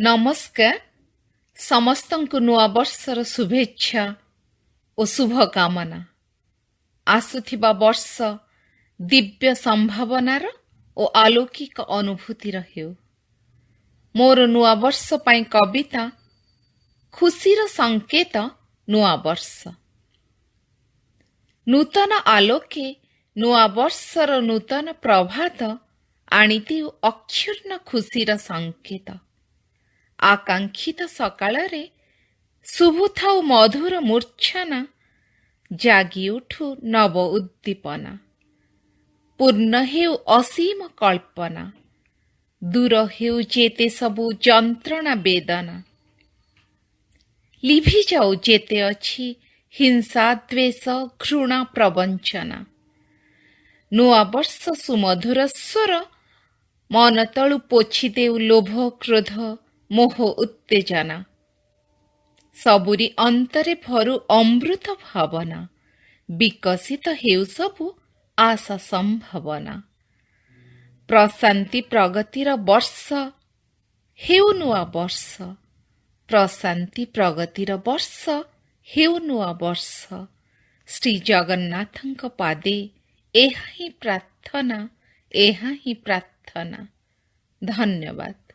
ନମସ୍କାର। ସମସ୍ତଙ୍କୁ ନୂଆ ବର୍ଷର ଶୁଭେଚ୍ଛା ଓ ଶୁଭକାମନା। ଆସୁଥିବା ବର୍ଷ ଦିବ୍ୟ ସମ୍ଭାବନାର ଓ ଆଲୌକିକ ଅନୁଭୂତିର ହେଉ। ମୋର ନୂଆ ବର୍ଷ ପାଇଁ କବିତା, ଖୁସିର ସଂକେତ ନୂଆ ବର୍ଷ। ନୂତନ ଆଲୋକେ ନୂଆ ବର୍ଷର ନୂତନ ପ୍ରଭାତ ଆଣିଦେଉ ଅକ୍ଷୁଣ୍ଣ ଖୁସିର ସଂକେତ। ଆକାଂକ୍ଷିତ ସକାଳରେ ଶୁଭୁଥାଉ ମଧୁର ମୂର୍ଚ୍ଛନା, ଜାଗି ଉଠୁ ନବ ଉଦ୍ଦୀପନା। ପୂର୍ଣ୍ଣ ହେଉ ଅସୀମ କଳ୍ପନା, ଦୂର ହେଉ ଯେତେ ସବୁ ଯନ୍ତ୍ରଣା ବେଦନା। ଲିଭିଯାଉ ଯେତେ ଅଛି ହିଂସା, ଦ୍ୱେଷ, ଘୃଣା, ପ୍ରବଞ୍ଚନା। ନୂଆ ବର୍ଷ ସୁମଧୁର ସ୍ୱର ମନ ତଳୁ ପୋଛି ଦେଉ ଲୋଭ, କ୍ରୋଧ, ମୋହ, ଉତ୍ତେଜନା। ସବୁରି ଅନ୍ତରେ ଭରୁ ଅମୃତ ଭାବନା, ବିକଶିତ ହେଉ ସବୁ ଆଶା ସମ୍ଭାବନା। ପ୍ରଶାନ୍ତି ପ୍ରଗତିର ବର୍ଷ ହେଉ ନୂଆ ବର୍ଷ। ପ୍ରଶାନ୍ତି ପ୍ରଗତିର ବର୍ଷ ହେଉ ନୂଆ ବର୍ଷ। ଶ୍ରୀ ଜଗନ୍ନାଥଙ୍କ ପାଦେ ଏହା ହିଁ ପ୍ରାର୍ଥନା, ଏହା ହିଁ ପ୍ରାର୍ଥନା। ଧନ୍ୟବାଦ।